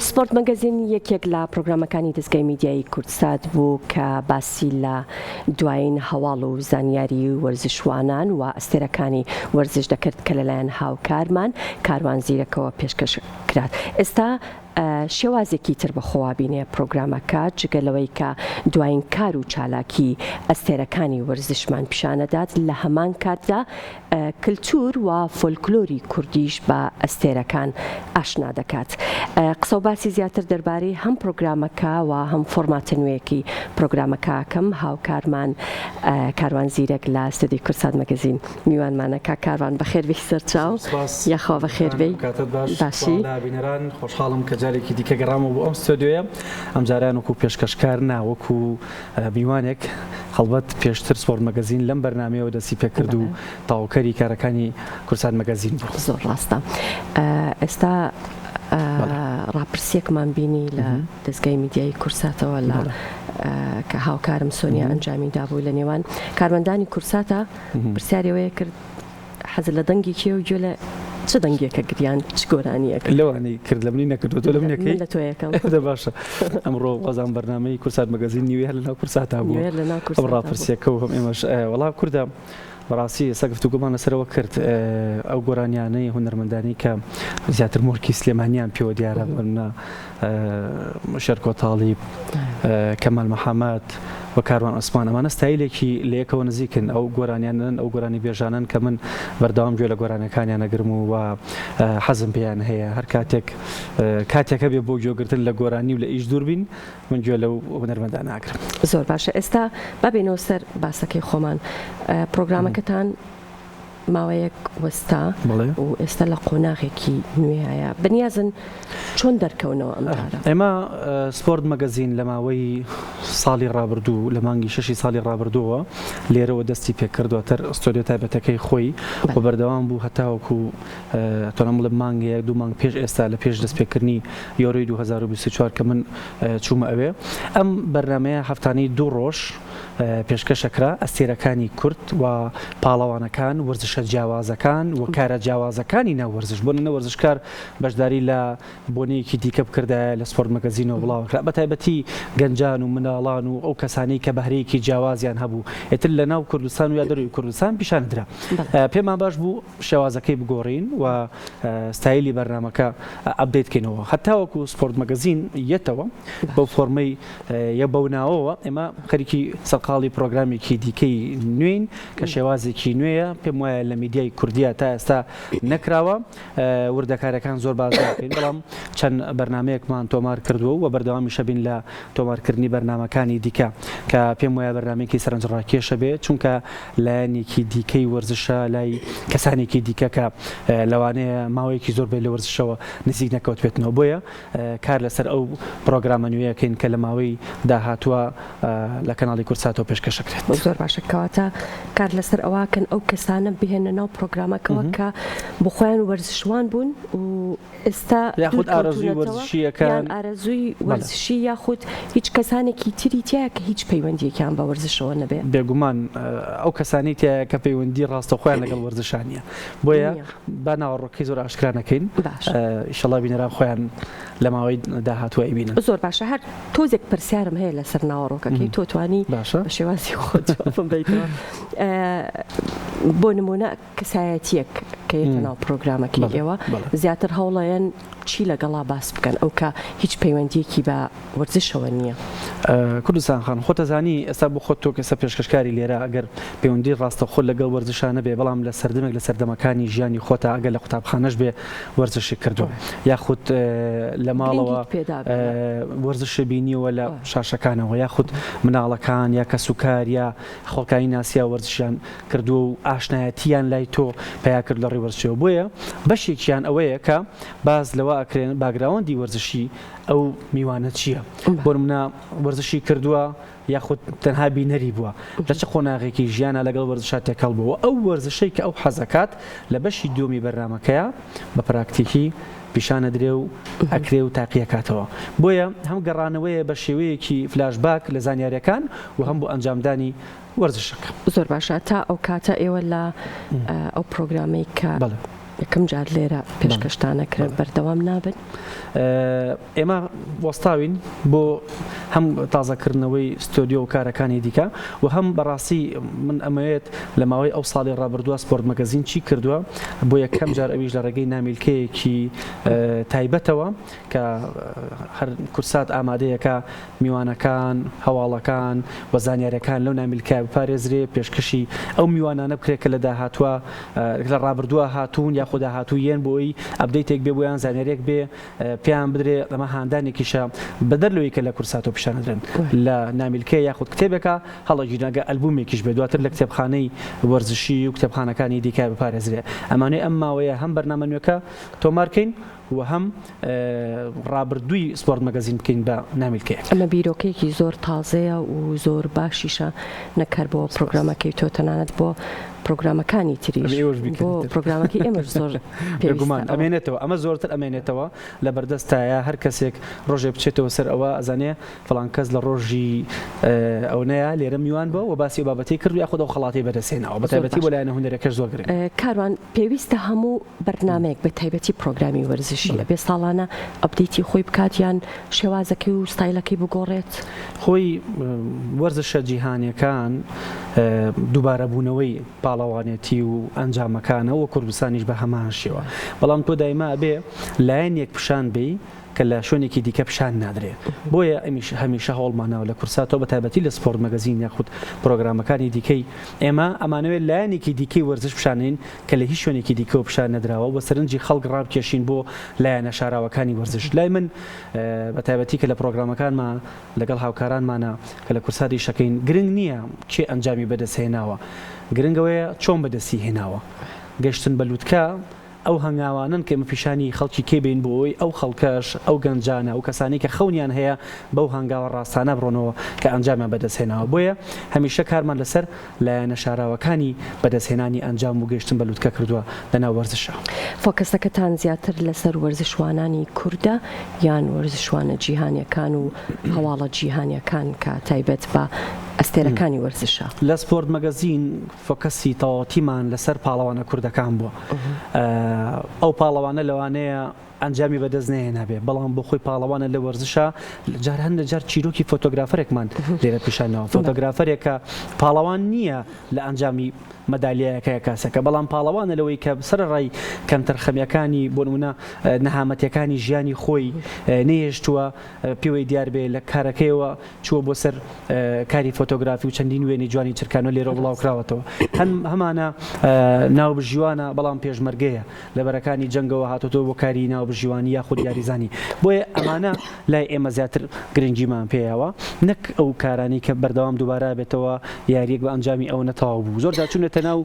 سپۆرت مەگەزین یەکێک لە پرۆگرامەکانی دەزگای میدیایی کوردسات بوو کە باسی لە دوایین هەواڵ و زانیاری وەرزشوانان و ئەستێرەکانی وەرزش دەکرد کە لەلایەن هاوکارمان کاروان زیرەکەوە پێشکەش کرا. ئێستا شێوازێکی تر بەخۆوە بینێ پرۆگرامەکە جگە لەوەی کە دوایین کار و چالاکی ئەستێرەکانی وەرزشمان پیشانەدات لە هەمان کاتدا کلتور و فۆلکلۆری کوردیش بە ئەستێرەکان ئاشنا دەکات. قسە و باسی زیاتر دەربارەی هەم پرۆگرامەکە و هەم فۆرماتە نوێیەکەی پرۆگرامەکە ئەکەم. هاوکارمان کاروان زیرەک لە ستۆدیۆی کوردسات مەگەزین میوانمانە. کاک کاروان بەخێر بێی سەرچاو. سپاس. یاخوا بەخێر بێی. کاتت باش. باشی؟ سڵاو لە بینەران. خۆشحاڵم کە جارێکی دیکە گەڕامەوە بۆ ئەم ستۆدیۆیە. ئەمجارەیان وەکوو پێشکەشکار نا، وەکوو میوانێک، هەڵبەت پێشتر سپۆرت مەگەزین لەم بەرنامەیەوە دەستی پێکرد و تەواوکەری کارەکانی کوردسات مەگەزین بوو. زۆر ڕاستە. ئێستا ڕاپرسییەکمان بینی لە دەزگای میدیایی کوردساتەوە لە کە هاوکارم سۆنیا ئەنجامی دابوو لە نێوان کارمەندانی کوردساتە پرسیاری ئەوەیە کرد حەزت لە دەنگی کێ و گوێ لە چ دەنگێکە گریان چ گۆرانیەک؟ لەوانەی کرد لە منی نەکردووە تۆ لە منی ئەکەی؟ من لە تۆ یەکەم. دە باشە ئەمڕۆ وازان بەرنامەی کورسات مەگەزین نیوەی هەر لەناو کورساتا بووە نیوەی لەناو ئەم کورساتا بوو. ڕاپرسیەکە و هەم ئێمەش وەڵا کوردە بەڕاستی ئێستا گفتوگۆمان لەسەرەوە کرد ئەو گۆرانیانەی هونەرمەندانی کە زیاتر مۆرکی سلێمانیان پێوە دیارە بۆ شێرکۆ تاڵیب، کەمال محەمەد و کاروان عوسمان ئەمانە ستایلێکی لە یەکەوە نزیکن، ئەو گۆرانیانەن، ئەو گۆرانیبێژانەن کە من بەردەوام گوێ لە گۆرانیەکانیان ئەگرم و حەزم پێیان هەیە، هەر کاتێک کاتێک هەبێ بۆ گوێگرتن لە گۆرانی و لە ئیش دوور بین من گوێ لەو هونەرمەندانە ئەگرم. زۆر باشە ئێستا با بێینەوە سەر باسەکەی خۆمان پرۆگرامەکەتان ماوەیەک وەستا و ئێستا لە قۆناغێکی نوێیایە، بەنیازن چۆن دەرکەونەوە ئەم جارە؟ ئێمە سپۆرت مەگەزین لە ماوەی ساڵی ڕابردوو لە مانگی شەشی ساڵی ڕابردووەوە لێرەوە دەستی پێکرد دواتر ستۆدیۆ تایبەتەکەی خۆی و بەردەوام بوو هەتاوەکو ئەتوانم بڵێم مانگێک یەک دوو مانگ پێش ئێستا لە پێش دەستپێکردنی یۆرۆی 2024 کە من چوومە ئەوێ ئەم بەرنامەیە هەفتانەی دوو ڕۆژ پێشکەش ئەکرا، ئەستێرەکانی کورد و پاڵەوانەکان، وەرزشە جیاوازەکان و کارە جیاوازەکانی ناو وەرزش، بۆ نمونە وەرزشکار بەشداری لە بۆنەیەکی دیکە بکردایە لە سپۆرت مەگەزینەوە بڵاوەکرا، بە تایبەتی گەنجان و منداڵان و ئەو کەسانەی کە بەهرەیەکی جیاوازیان هەبوو ئیتر لە ناو کوردستان و یا دەرەوەی کوردستان پیشان درا. پێمان باش بوو شێوازەکەی بگۆڕین و ستایلی بەرنامەکە update کەینەوە هەتاوەکو سپۆرت مەگەزین یەتەوە بەو فۆرمەی یە بەو ناوەوە ئێمە خەریکی سەرقاڵی پرۆگرامێکی دیکەی نوێین کە شێوازێکی نوێیە پێم وایە لە میدیای کوردیا تا ئێستا نەکراوە وردەکارەکان زۆر باس ناکەین بەڵام چەند بەرنمەیەکمان تۆمار کردووە و بەردەوامیشە بین لە تۆمارکردنی بەرنمەکانی دیکە کە پێم وایە بەرنمەیەکی سەرنجڕاکێشە بێ چونکە لایەنێکی دیکەی وەرزشە لای کەسانێکی دیکە کە لەوانەیە ماوەیەکی زۆر بێت لە وەرزشەوە نزیک نەکەوتبێتنەوە بۆیە کار لەسەر ئەو پرۆگرامە نوێیەکەین کە لە ماوەی داهاتووە لە کەناڵی کوردساتەوە پێشکەش ئەکرێت. زۆر باشە کەواتە کار لەسەر ئەوە ئەکەن ئەو کەسانە بهێنە ناو پرۆگرامەکەوە کە بۆ خۆیان وەرزشوان بوون و ئێستا یاخود ئارەزووی وەرزشییەکان یان ئارەزووی وەرزشی یاخود هیچ کەسانێکی تری تیایە کە هیچ پەیوەندییەکیان بە وەرزشەوە نەبێ؟ بێگومان ئەو کەسانەی تیایە کە پەیوەندی ڕاستەوخۆیان لەگەڵ وەرزشا نییە بۆیە با ناوەڕۆکەکەی زۆر ئاشکرا نەکەین ئیشەڵا بینەران خۆیان لە ماوەی داهاتوو ئەیبینن. زۆر باشە هەر تۆزێک پرسیارم هەیە لەسەر ناوەڕۆکەکەی تۆ توانی باشە بە شێوازی خۆت جوابم بەیتەوە بۆ نمونە کەسایەتیەک کە یەتە ناو پرۆگرامەکەی ئێوە زیاتر هەوڵەیەن چی لەگەڵا باس بکەن ئەو کە هیچ پەیوەندیەکی بە وەرزشەوە نییە. کوردستان خان خۆت ئەزانی ئێستا بۆ خۆت تۆ کە ئێستا پێشکەشکاری لێرە ئەگەر پەیوەندی ڕاستەوخۆت لەگەڵ وەرزشا نەبێ بەڵام لە سەردەمێک لە سەردەمەکانی ژیانی خۆتا ئەگەر لە قوتابخانەش بێ وەرزشت کردووە یاخود لە ماڵەوە وەرزشت بینیوە لە شاشەکانەوە یاخود مناڵەکان یا کەسوکار یا خەڵکانی ناسیا وەرزشیان کردووە و ئاشنایەتییان لای تۆ پەیا کرد لە ڕێی وەرزشیەوە بۆیە بەشێکیان ئەوەیە کە باس لەوە ئەکرێن background ی وەرزشی ئەو میوانە چییە بۆ نمونە وەرزشی کردووە یاخود تەنها بینەری بووە لە چ قۆناغێکی ژیانە لەگەڵ وەرزشا تێکەڵ بووە ئەو وەرزشەی کە ئەو حەزەکات لە بەشی دووەمی بەرنامەکەیە بە پراکتیکی پیشانەدرێ و ئەکرێ و تاقیەکاتەوە بۆیە هەم گەڕانەوەیە بە شێوەیەکی فلاشباک لە زانیاریەکان و هەم بۆ ئەنجامدانی وەرزشەکە. زۆر باشە تا ئەو کاتە ئێوە لە ئەو پرۆگرامەی کە. بەڵێ. یەکەم جار لێرە پێشکەشتانە کرن بەردەوام نابن؟ ئێمە وەستاوین بۆ هەم تازەکردنەوەی ستۆدیۆ و کارەکانی دیکە و هەم بەڕاستی من ئەمەوێت لە ماوەی ئەو ساڵی ڕابردووە سپۆرت مەگەزین چی کردووە بۆ یەکەم جار ئەویش لە ڕێگەی نامیلکەیەکی تایبەتەوە کە هەر کوردسات ئامادەیەکە میوانەکان، هەواڵەکان و زانیاریەکان لەو نامیلکە بپارێزرێ، پێشکەشی ئەو میوانانە بکرێت کە لە داهاتووە لە ڕابردووە هاتوون یاخۆ داهاتوو یەن بۆ ئەوەی update ێک بێ بۆیان زانیاریەک بێ پێیان بدرێ ئەمە هاندانێکیشە بەدەر لەوەی کە لە کوردساتەوە پیشان ئەدرێن لە نامیلکە یاخود کتێبێکە هەڵەگیرن ئەگەر ئەلبومێکیش بێ دواتر لە کتێبخانەی وەرزشی و کتێبخانەکانی دیکە بپارێزرێ ئەمانەی ئەم ماوەیە هەم بەرنامە نوێکە تۆمار کەین و هەم ڕابردووی سپۆرت مەگەزین بکەین بە نامیلکەیەک. ئەمە بیرۆکەیەکی زۆر تازەیە و زۆر باشیشە نەک هەر بۆ پرۆگرامەکەی تۆ تەنانەت بۆ پرۆگرامەکانی تریش بۆ پرۆگرامەکەی ئێمەش زۆر بێگومان ئەمێنێتەوە ئەمە زۆرتر ئەمێنێتەوە لە بەردەستایە هەر کەسێک ڕۆژێ بچێتەوە سەر ئەوە ئەزانێ فڵان کەس لە ڕۆژی ئەونەیە لێرە میوان بووە و باسی ئەو بابەتەی کرد یاخود ئەو خەڵاتەی بەدەستهێناوە بە تایبەتی بۆ لایەنە هونەریەکەش زۆر گرنگە. کاروان پێویستە هەموو بەرنامەیەک بە تایبەتی پرۆگرامی وەرزشی ئەبێ ساڵانە update ی خۆی بکات یان شێوازەکەی و ستایلەکەی بگۆڕێت؟ خۆی وەرزشە جیهانیەکان دووبارەبوونەوەی پاڵەوانێتی و ئەنجامەکانە و کوردستانیش بە هەمان شێوە بەڵام تۆ دایما ئەبێ لایەنێک پیشان بەی کە لە شوێنێکی دیکە پیشان نادرێ بۆیە ئەمیش هەمیشە هەوڵماناوە لە کوردساتەوە بە تایبەتی لە سپۆرت مەگەزین یاخود پرۆگرامەکانی دیکەی ئێمە ئەمانەوێت لایەنێکی دیکەی وەرزش پیشانەین کە لە هیچ شوێنێکی دیکەوە پیشان نەدراوە و سەرنجی خەڵک ڕابکێشین بۆ لایەنە شاراوەکانی وەرزش لای من بە تایبەتی کە لە پرۆگرامەکانما لەگەڵ هاوکارانمانە کە لە کوردسات ئیشەکەین گرنگ نییە کێ ئەنجامی بەدەست هێناوە گرنگ ئەوەیە چۆن بەدەستی هێناوە گەشتن بە لوتکە ئەو هەنگاوانەن کە ئێمە پیشانی خەڵکی کەی بەین بۆ ئەوەی ئەو خەڵکەش، ئەو گەنجانە، ئەو کەسانەی کە خەونیان هەیە بەو هەنگاوە ڕاستانە بڕۆنەوە کە ئەنجامیان بەدەست هێناوە. بۆیە هەمیشە کارمان لەسەر لایەنە شاراوەکانی بەدەستهێنانی ئەنجام و گەیشتن بە لوتکە کردووە لەناو وەرزشا. فۆکەسەکەتان زیاتر لەسەر وەرزشوانانی کوردە یان وەرزشوانە جیهانیەکان و هەواڵە جیهانیەکان کە تایبەت بە ئەستێرەکانی وەرزشە؟ لە سپۆرت مەگەزین فۆکەسی تەواوەتیمان لەسەر پاڵەوانە کوردەکان بووە. ئەو پاڵەوانە لەوانەیە ئەنجامی بەدەست نەهێنابێ، بەڵام بۆ خۆی پاڵەوانە لە وەرزشا. جار هەندێ جار چیرۆکی فۆتۆگرافەرێکمان لێرە پیشانەوە. فۆتۆگرافەرێک کە پاڵەوان نییە لە ئەنجامی مەدالیایەکە یا کاسەکە، بەڵام پاڵەوانە لەوەی کە سەرەڕای کەمتەرخەمییەکانی، بۆ نموونە نەهامەتییەکانی ژیانی خۆی نەیهێشتووە پێوەی دیار بێ لە کارەکەیەوە چووە بۆ سەر کاری فۆتۆگرافی و چەندین وێنەی جوانی چرکانوە لێرەوە بڵاو کراوەتەوە. هەم هەمانە ناوبژیوانە بەڵام پێشمەرگەیە لە بەرەکانی جەنگەوە هاتۆتەوە بۆ کاری ناوبژیوانی یاخود یاریزانی. بۆیە ئەمانە لای ئێمە زیاتر گرنگیمان پێیەوە نەک ئەو کارانەی کە بەردەوام دووبارە بێتەوە یاریەک بە ئەنجامی ئەوە نەتەواو بوو. زۆر جار چوونەتە ناو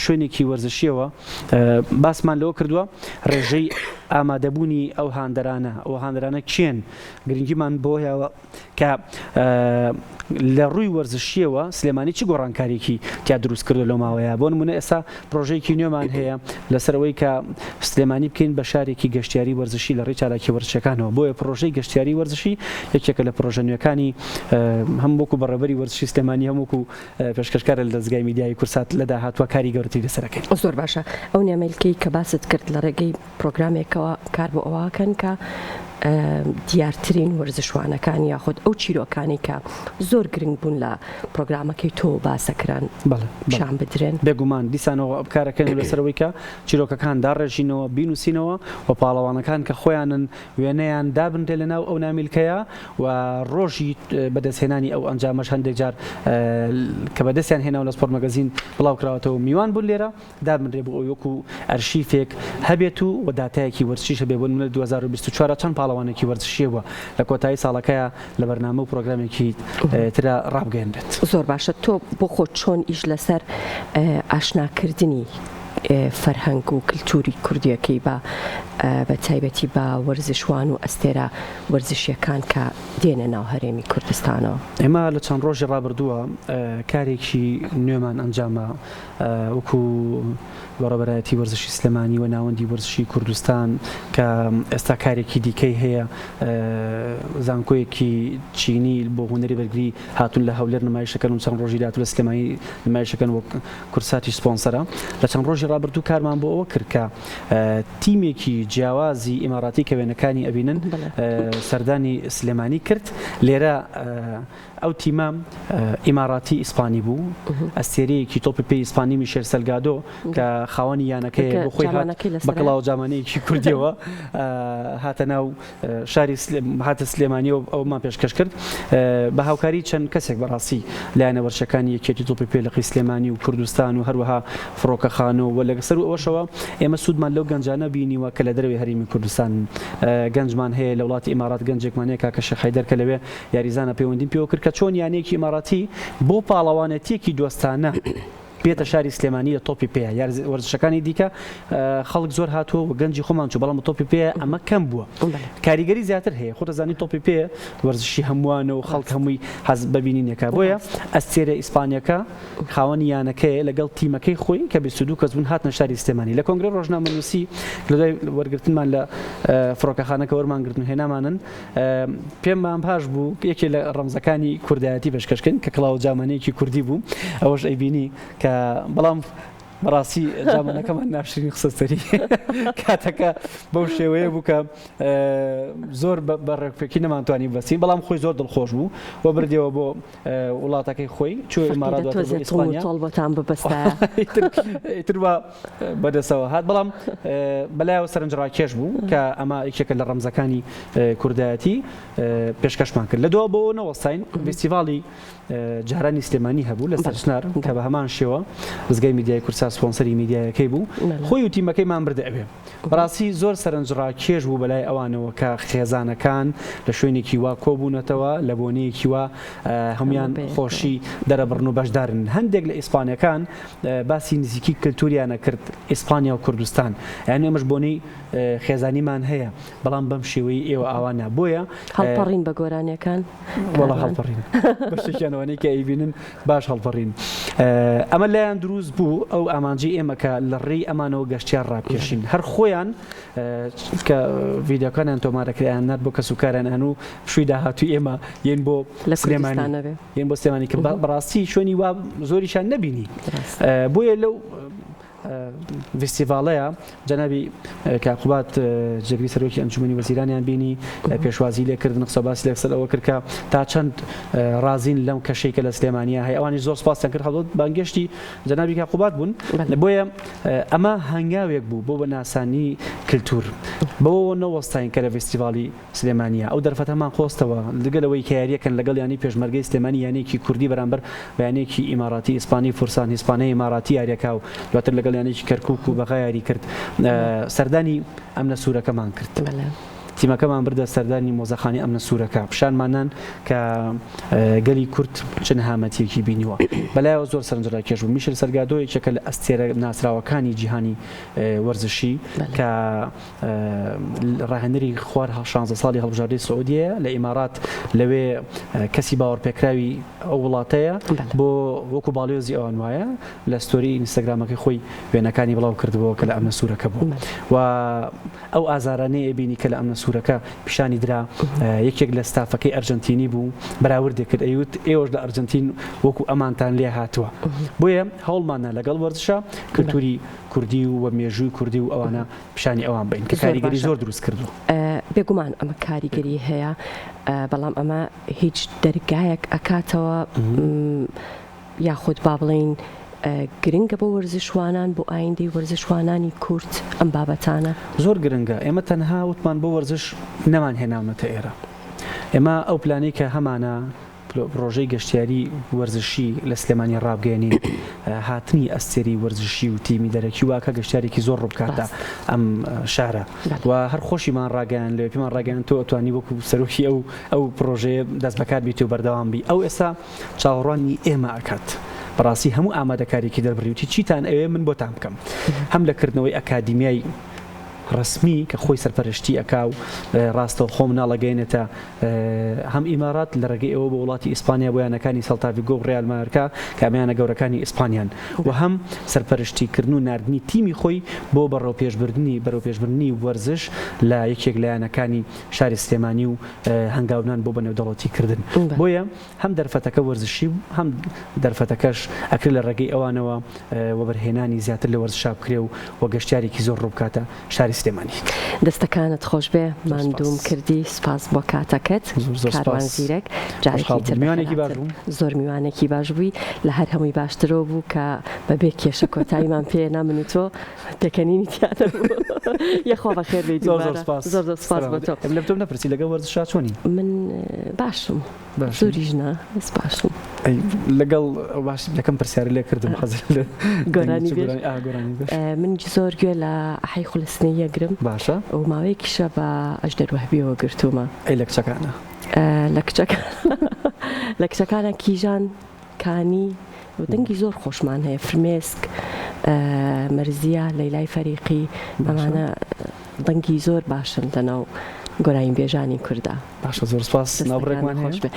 شوێنێکی وەرزشیەوە باسمان لەوە کردووە ڕێژەی ئامادەبوونی ئەو هاندەرانە، ئەو هاندەرانە کێن؟ گرنگیمان بۆ هەیە کە لە ڕووی وەرزشیەوە سلێمانی چ گۆڕانکاریکی تیا دروست کردو لەو ماوەیە بۆ نمونە ئێستا پرۆژەیەکی نوێمان هەیە لەسەر ئەوەی کە سلێمانی بکەین بە شارێکی گەشتیاری وەرزشی لە ڕێی چالاکی وەرزشەکانەوە بۆیە پرۆژەی گەشتیاری وەرزشی یەکێکە لە پرۆژە نوێکانی هەم وەکو بەڕێوەبەری وەرزشی سلێمانی هەم وەکو پێشکەشکارە لە دەزگای میدیایی کوردسات لە داهاتووە کاری گەورەتری لەسەر ئەکەین. زۆر باشە ئەو نامێلکەی کە باست کرد لە ڕێگەی پرۆگرامێکەوە کار بۆ ئەوە ئەکەن کە دیارترین وەرزشوانەکان یاخود ئەو چیرۆکانەی کە زۆر گرنگ بوون لە پرۆگرامەکەی تۆ باسەکران پیشان بدرێن. بێگومان دیسانەوە کارەکەین لەسەر ئەوەی کە چیرۆکەکان داڕێژینەوە، بینووسینەوە و پاڵەوانەکان کە خۆیانن وێنەیان دابنرێ لەناو ئەو نامیلکەیە و ڕۆژی بەدەستهێنانی ئەو ئەنجامەش هەندێک جار کە بەدەستیان هێناوە لە سپۆرت مەگەزین بڵاوکراوەتەوە میوان بوون لێرە. دابنرێ بۆ ئەوەی وەکو ئەرشیفێک هەبێت و و داتایەکی وەرزشیش هەبێ بۆ نمونە لە 2024 چەند پاڵەوانێکی وەرزشی هەبووە لە کۆتایی ساڵەکەیا لە بەرنامە و پرۆگرامێکی ترا ڕابگەیەنرێت. زۆر باشە تۆ بۆ خۆت چۆن ئیش لەسەر ئاشناکردنی فەرهەنگ و کلتوری کوردیەکەی بە بە تایبەتی بە وەرزشوان و ئەستێرە وەرزشیەکان کە دێنە ناو هەرێمی کوردستانەوە؟ ئێمە لە چەند ڕۆژی ڕابردووە کارێکی نوێمان ئەنجاما وەکو بەڕێوەبەرایەتی وەرزشی سلێمانی و ناوەندی وەرزشی کوردستان کە ئێستا کارێکی دیکەی هەیە زانکۆیەکی چینی بۆ هونەری بەرگری هاتوون لە هەولێر نمایشەکەن و چەند ڕۆژی داهاتوو لە سلێمانی نمایشەکەن وەک کوردساتیش سپۆنسەرە لە چەند ڕۆژی. ڕابردوو کارمان بۆ ئەوە کرد کە تیمێکی جیاوازی ئیماراتی کە وێنەکانی ئەبینن سەردانی سلێمانی کرد لێرە ئەو تیمە ئیماراتی ئیسپانی بوو ئەستێرەیەکی تۆپی پێی ئیسپانی میشێل سەلگادۆ کە خاوەنی یانەکەی بۆ خۆی هات بە کڵاو جامانەیەکی کوردیەوە هاتە ناو شاری هاتە سلێمانی و ئەومان پێشکەش کرد بە هاوکاری چەند کەسێک بەڕاستی لایەنە وەرشەکانی یەکێتی تۆپی پێ لقی سلێمانی و کوردستان و هەروەها فڕۆکەخانە و لەسەر و ئەوەشەوە ئێمە سوودمان لەو گەنجانە بینیوە کە لە دەرەوەی هەرێمی کوردستان گەنجمان هەیە لە وڵاتی ئیمارات گەنجێکمان هەیە کاکە شێخ حەیدەر کە لەوێ یاریزانە پەیوەندیم پێوە کرد کە چۆن یانەیەکی ئیماراتی بۆ پاڵەوانێتیەکی دۆستانە بێتە شاری سلێمانی لە تۆپی پێ یار وەرزشەکانی دیکە خەڵک زۆر هاتووە و گەنجی خۆمان چوو بەڵام تۆپی پێ ئەمە کەم بووە کاریگەری زیاتر هەیە خۆ دەزانی تۆپی پێ وەرزشی هەمووانە و خەڵک هەمووی حەز بەبینینەکە بۆیە ئەستێرە ئیسپانیەکە خاوەنی یانەکەیە لەگەڵ تیمەکەی خۆی کە 22 کەس بوون هاتنە شاری سلێمانی لە کۆنگرە ڕۆژنامەنووسی لە دوای وەرگرتنمان لە فڕۆکەخانەکە وەرمان گرتن و هێنامانن پێمان باش بوو یەکێ لە ڕەمزەکانی کوردایەتی پێشکەشکەین کە کڵاو جامانەیەکی کوردی بوو ئەوەش ئەیبینی کە بەڵام بەڕاستی جامانەکەمان ناشرین قسە سەری کاتەکە بەو شێوەیە بوو کە زۆر بە ڕێکپێکی نەمانتوانی بەسین بەڵام خۆی زۆر دڵخۆش بوو و بردیەوە بۆ وڵاتەکەی خۆی چوو ئیمارات دواتر بۆ ئیسپانیا. تۆڵ بۆتان ببەستایە. ئیتر وا بەدەستەوە هات بەڵام بەلایەوە سەرنجڕاکێش بوو کە ئەمە یەکێکە لە ڕەمزەکانی کوردایەتی پێشکەشمان کرد لە دوا بۆ نەوەستاین فیستیڤاڵی جارانی سلێمانی هەبوو لە سەرچنار کە بە هەمان شێوە دەزگای میدیای کوردسات سپۆنسەری میدیایەکەی بوو خۆی و تیمەکەیمان بردە ئەوێ بەڕاستی زۆر سەرنجڕاکێش بوو بەلای ئەوانەوە کە خێزانەکان لە شوێنێکی وا کۆبوونەتەوە، لە بۆنەیەکی وا هەموویان خۆشی دەرەبڕن و بەشدارن. هەندێک لە ئیسپانیەکان باسی نزیکی کلتوریان ئەکرد ئیسپانیا و کوردستان، یانی ئێمەش بۆنەی خێزانیمان هەیە، بەڵام بەم شێوەیەی ئێوە ئاوا نا. بۆیە. هەڵپەڕین بە گۆرانیەکان. وەڵا هەڵپەڕین. بەشێکیان ئەوانەی کە ئەیبینن باش هەڵپەڕین. ئەمە لایان دروست بوو ئەو ئامانجەی ئێمە کە لە ڕێی ئەمانەوە گەشتیار ڕابکێشین. هەر خۆیان کە ڤیدیۆکانیان تۆمارەکرا یان نارد بۆ کەسوکاریان ئەن و پشووی داهاتووی ئێمە یەن بۆ سلێمانی یەن بۆ سلێمانی کە بەڕاستی شوێنی وا زۆریشان نەبینی. بۆیە لەو ڤیستیڤاڵەیە جەنابی کاک قوباد جێگری سەرۆکی ئەنجومەنی وەزیرانیان بینی پێشوازی لێکردن قسە باسی لەسەر ئەوە کرد کە تا چەند ڕازین لەم کەشەی کە لە سلێمانیا هەیە ئەوانی زۆر سپاسیان کرد هەڵبەت بانگێشتی جەنابی کاک قوباد بوون بۆیە ئەمە هەنگاوێک بوو بۆ بە ناسانی کللتور بەوەوە نەوەستاین کە لە ڤیستیڤاڵی سلێمانییە، ئەو دەرفەتەمان قۆستەوە، جگە لەوەی کە یارییەکەن لەگەڵ یانەی پێشمەرگەی سلێمانی یانەیەکی کوردی بەرامبەر بە یانەیەکی ئیماراتی ئیسپانی فورسان هیسپانیای ئیماراتی یاریەکا و دواتر لەگەڵ یانەیەکی کەرکوک و بەغا یاری کرد سەردانی ئەمنە سوورەکەمان کرد. تیمەکەمان بردە سەردانی مۆزەخانەی ئەمنە سوورەکە پیشانمان نان کە گەلی کورد چ نەهامەتیەکی بینیوە بەلایەوە زۆر سەرنجڕاکێش بوو میشل سەرگادۆ یەکێکە لە ئەستێرە ناسراوەکانی جیهانی وەرزشی کە ڕاهێنەری خوار شانزە ساڵی هەڵبژاردەی سعودیەیە لە ئیمارات لەوێ کەسی باوەڕپێکراوی ئەو وڵاتەیە بۆ وەکو باڵیۆزی ئەوان وایە لە story ئینستاگرامەکەی خۆی وێنەکانی بڵاو کردبووە کە لە ئەمنە سوورەکە بوو و ئەو ئازارانەی ئەبینی کە لە ئەمنە سوورەکە پیشانی درا یەکێک لە ستافەکەی ئەرجنتینی بوو بەراوردێک کرد ئەیوت ئێوەش لە ئەرجنتین وەکو ئەمانتان لێ هاتووە بۆیە هەوڵمانە لەگەڵ وەرزشە کللتوری کوردی و مێژووی کوردی و ئەوانە پیشانی ئەوان بەین کە کاریگەری زۆر دروست کردووە. بێگومان ئەمە کاریگەری هەیە بەڵام ئەمە هیچ دەرگایەک ئەکاتەوە یاخود با بڵێین گرنگە بۆ وەرزشوانان بۆ ئایندەی وەرزشوانانی کورد ئەم بابەتانە؟ زۆر گرنگە ئێمە تەنها وتمان بۆ وەرزش نەمان هێناونەتە ئێرە ئێمە ئەو پلانەی کە هەمانە پڕۆژەی گەشتیاری وەرزشی لە سلێمانی ڕابگەیەنین، هاتنی ئەستێرەی وەرزشی و تیمی دەرەکی واکە گەشتیارێکی زۆر ڕووبکاتە ئەم شارە و هەر خۆشیمان ڕاگەیان لەوێ پێمان ڕاگەیان تۆ ئەتوانی وەکو سەرۆکی ئەو ئەو پڕۆژەیە دەست بەکار بیت و بەردەوام بی ئەو ئێستا چاوەڕوانی ئێمە ئەکات بەڕاستی هەموو ئامادەکاریەکی دەربڕیوتی چیتان ئەوێ من بۆتان بکەم هەم لە کردنەوەی ئەکادیمیای. ڕەسمی کە خۆی سەرپەرشتی ئەکا و ڕاستەوخۆ مناڵ ئەگەیەنێتە هەم ئیمارات لە ڕێگەی ئەوە بۆ وڵاتی ئیسپانیا بۆ یانەکانی سەلتاڤیگۆ و ڕیال مایۆرکا کە ئەمە یانە گەورەکانی ئیسپانیان و هەم سەرپەرشتی کردن و ناردنی تیمی خۆی بۆ بەڕەوپێشبردنی بەرەوپێشبردنی وەرزش لە یەکێک لە یانەکانی شاری سلێمانی و هەنگاونان بۆ بەنێودەوڵەتی کردن بۆیە هەم دەرفەتەکە وەرزشی و هەم دەرفەتەکەش ئەکرێ لە ڕێگەی ئەوانەوە وەبەرهێنانی زیاتر لە وەرزشا بکرێ و و گەشتیارێکی زۆر ڕووبکاتە شاری سلێمانی. دەستەکانت خۆشبێ زۆر ماندووم سپاس. کردی سپاس بۆ کاتەکەت زۆر زۆر کاروان سپاس. زیرەک جارێکی خۆشحاڵ تر بووم. میوانێکی باش بەخێرهاتن. بووم. زۆر میوانێکی باش بووی لە هەر هەمووی باشترەوە بوو کە بە بێ کێشە کۆتاییمان پێ هێنا من و تۆ پێکەنینی تیا نەبوو یەخوا بەخێر بێی زۆر زۆر دووبارە سپاس. زۆر زۆر سپاس بۆ سەلامەت. تۆ. لە تۆم نەپرسی لەگەڵ وەرزشا چۆنی؟ من باشم. باشی؟ زۆریش نا بەس باشم. ئەی لەگەڵ باش یەکەم پرسیارت لێ کردم حەزت لە دەنگی گۆرانی چ بێژ؟ گۆرانی ئا گۆرانی بێژ. من زۆر گوێ لە ئەحەی خولەسنەیی ئەگرم باشە. و ماوەیەکیشە بە ئەژدەر وەهبیەوە گرتوومە. ئەی لە کچەکانە؟ لە کچەکان لە کچەکانە کیژان کانی و دەنگی زۆر خۆشمان هەیە فرمێسک مەرزیە لەیلای فەریقی باشە. ئەمانە دەنگی زۆر باشن لەناو گۆرانیبێژانی کوردا. باشە زۆر سپاس دەستەکانت ناوبڕێکمان هەیە؟ خۆش بێ.